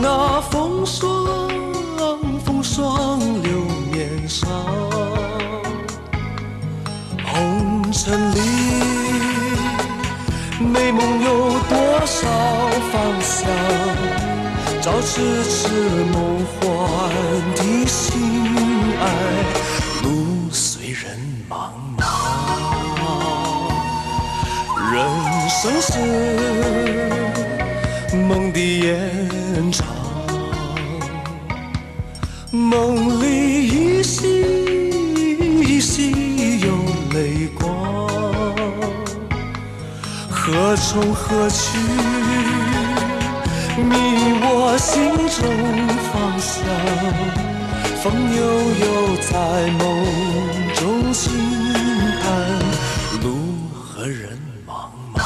那风霜，风霜柳面上，红尘里，美梦有多少方向？朝痴痴梦幻的心爱，路虽然 茫茫。人生是梦的延长，梦里依稀依稀有泪光。 何从何去，迷我心中方向。风悠悠，在梦中轻叹，路何人茫茫。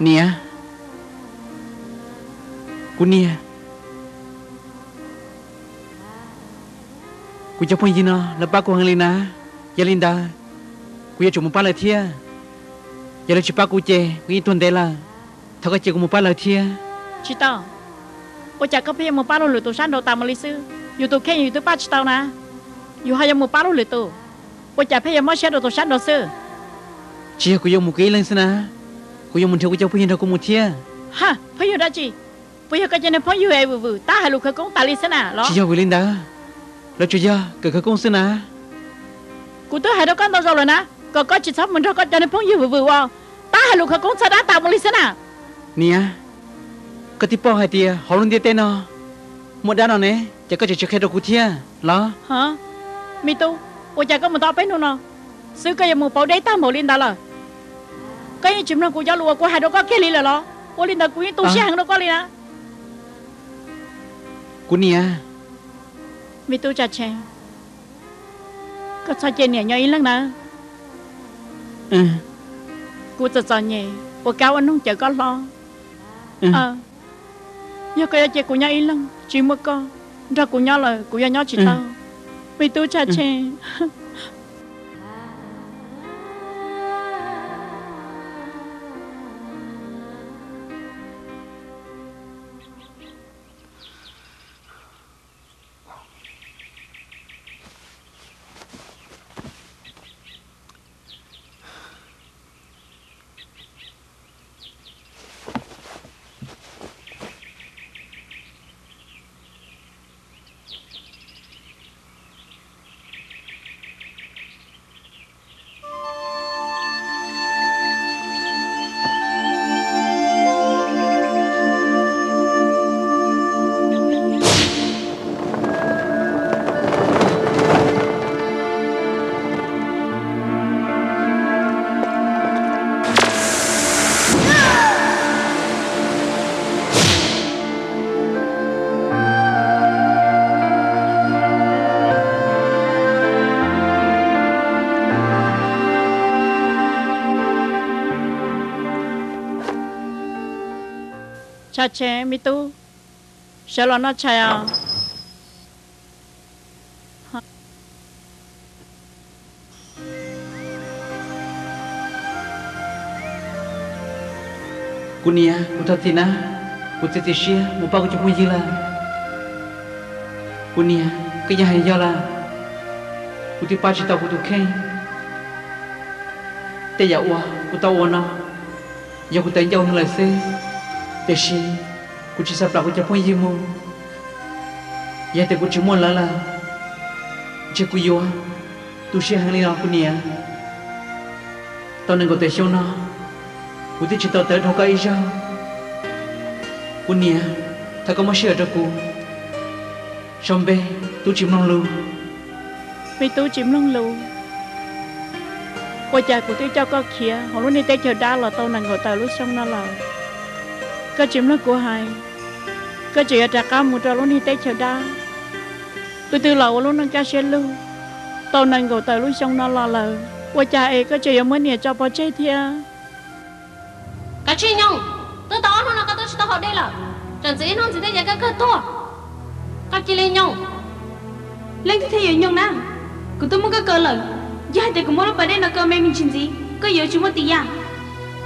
Niam, kuv niam, kuv cov phooj ywg no lawv pab kuv heev li na. Yog li ntawd, kuv yuav tsum mus pab lawv thiab. Yog lawv tsis pab kuv ces kuv yeej tuag ntev lawm. Thov koj cia kuv mus pab lawv thiab. Tsis tau. Ua cas koj pheej yuav mus pab luag lwm tus sab nraud tas mus li xwb? Yus tus kheej yus twb pab tsis tau na, yus ho yuav mus pab luag lwm tus, ua cas pheej yuav mob siab rau tus sab nraud xwb? Tsis yog kuv yuav mus kuv ib leeg xwb na, kuv yuav mus nrhiav kuv cov phooj ywg nrog kuv mus thiab. Ha, phooj ywg dab tsi? Puas yog koj cov niag phooj ywg es vwm vwm tab hais lus khawv koob tas li xwb na los? Tsis yog vwm li ntawd, lawv tsuas yog kawm khawv koob xwb na. Kuv twb hais rau koj ntau zaus lawm na, kom koj tsis txhob mus nrog koj cov niag phooj ywg vwm vwm uas tab hais lus khawv koob txhawb dab tas mus li xwb na. Niam, koj tib pom hais tias hauv lub ntiaj teb no muaj dab no ne, ces koj tseem tsis qhia rau kuv thiab los? Me tub, ua cas koj mus tau peb hnub no xwb koj yuav mus pauv deb tag npaum li ntawd lawm? Koj yeej tsis mloog kuv cov lus uas kuv hais rau koj kiag li lawm los? Ua li ntawd kuv yeej tu siab heev rau koj li na. Kuv niam. Me tub Tsa Tshe, koj txhob cia niam nyob ib leeg na. Kuv txom txom nyem ua kab ua noog cawm koj hlob. Yog koj yuav cia kuv nyob ib leeg tsis muaj koj nrog kuv nyob lawm kuv yuav nyob tsis tau. Me tub Tsa Tshe. Tsa Tshe, me tub, sawv los noj tshais os. Kuv niam, kuv thov txim na, kuv txiav txim siab mus pab kuv cov phooj ywg lawm. Kuv niam, koj yeej hais yog lawm, kuv twb pab tsis tau kuv tus kheej. Tej yam uas kuv tau ua no yog kuv tawv ncauj heev lawm xwb, tiam sis kuv tsis xav plam kuv cov phooj ywg mus. Yog tias kuv tsis muaj lawv lawm, ntshe kuv yuav tu siab heev li os kuv niam. Tau nees nkaum tawm xyoo no, kuv twb tsis tau tawv dhau koj ib zaug. Kuv niam, thov koj muab sij hawm rau kuv. Sau npe, Tub Tsis Mloog Lus. Me tub tsis mloog lus, ua cas kuv twb coj koj khiav hauv lub niag teb chaws dab los tau nees nkaum tawm lub xyoo no lawm, koj tsis mloog kuv hais, koj tseem yuav rov qab mus rau lub niag teb chaws dab. Wb twb los ua lub neej kaj siab lug tau nees nkaum tawm lub xyoo no los lawm, ua cas es koj tseem yuav muab niam tso pov tseg thiab? Kav tsij nyoog, twb tau ob hnub no koj twb tsis tau haus dej lawm, tseem ntxiv ib hnub ntxiv thiab ces koj kawg tuag. Koj cia li nyoog. Leej twg thiaj yuav nyoog na? Kuv twb muab koj kaw lawm, yog hais tias kuv muab lub pas dej no kaw me me ntsis ntxiv, koj yuav tsis muaj tis ya.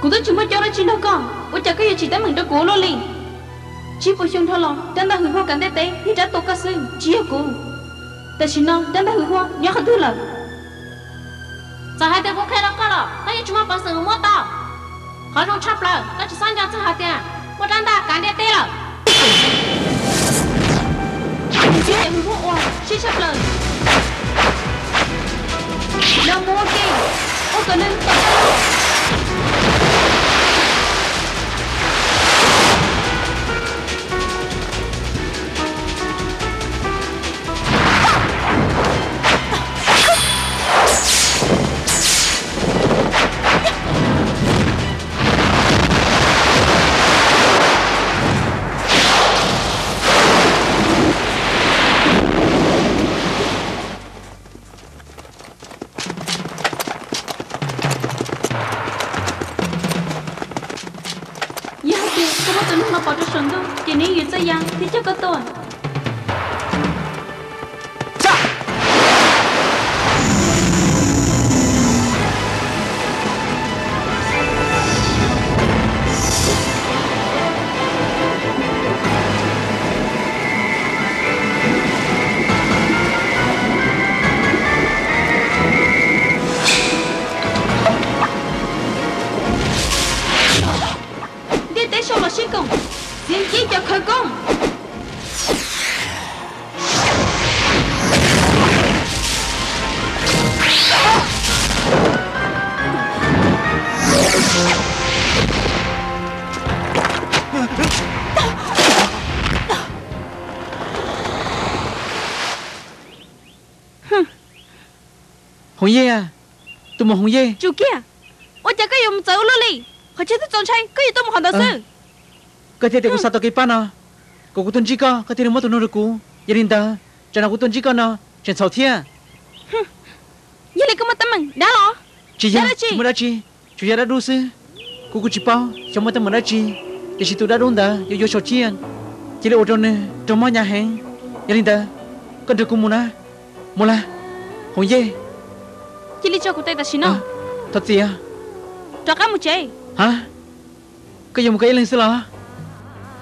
Kuv twb tsis muaj coob dab tsi nrog koj, ua cas koj yuav tsim teeb meem rau kuv ua luaj li? Tsib puas xyoo dhau los, rab ntaj hwv huaj kav ntiaj teb yeej rab tua koj xwb, tsis yog kuv. Tam sim no rab ntaj hwv huaj nyob qhov twg lawm? Txawm hais tias kuv qhia rau koj los koj yeej tsis muaj peev xwm mus muab tau. Qhov zoo tshaj plaws koj tsis txhob nco txog hais tias muaj rab ntaj kav ntiaj teb lawm. Ntsib cov hwv huaj uas siab tshaj plaws no mus ua ke, ua kom nws tawm tag. Yog hais tias koj muab tus neeg no pov rau saum ntuj ces nws yeej yuav txawj ya thiab coj koj tuaj. Ntiaj teb sau los sib koom, txiav ntsib cov khawv koob. Hoov Yej, tus muam Hoov Yej. Tsum kiag, ua cas koj yuav mus txawv ua luaj li? Qhov chaw twb txaus ntshai koj yuav tuaj mus qhov ntawd xwb. Koj thiaj tias kuv xav tau kev pab no, kom kuv tuaj ntsib koj, koj thiaj li muab tus nug rau kuv. Yog li ntawd, tsam no kuv tuaj ntsib koj no tseem txhaum thiab. Yog li koj muaj teeb meem dab los? Tsis yog, tsis muaj dab tsi, tsuas yog dab dub xwb. Kuv kuj tsis paub xyov muaj teeb meem dab tsi, tiam sis tus dab dub ntawd yuav yuav saum tsiaj, cia li ua rau nws raug mob hnyav heev. Yog li ntawd, koj nrog kuv mus na. Mus lawm, Hoov Yej. Cia li tso kuv tes tam sim no. Thov txim. Rov qab mus tsev. Ha, koj yuav mus koj ib leeg xwb los?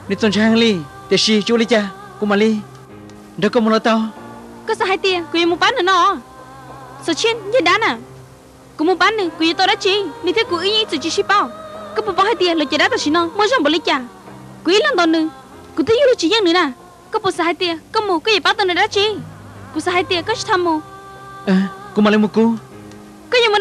Nws txaus ntshai heev li, tiam sis tsis ua li cas, kuv mam li nrog koj mus los tau. Koj xav hais tias kuv yuav mus pab nws no? Xauv Tshiab yog dab na. Kuv mus pab nws kuv yuav tau dab tsi? Nws thiab kuv wb yeej ib txwm tsis sib paub. Koj puas paub hais tias lawv cov dab tam sim no muaj zog npaum li cas? Kuv ib leeg ntaus nws, kuv twb yuav luag tsis yeej nws na. Koj puas xav hais tias koj mus koj yuav pab tau nws dab tsi? Kuv xav hais tias koj tsis txhob mus. Kuv mam li mus kuv. Koj yuav mus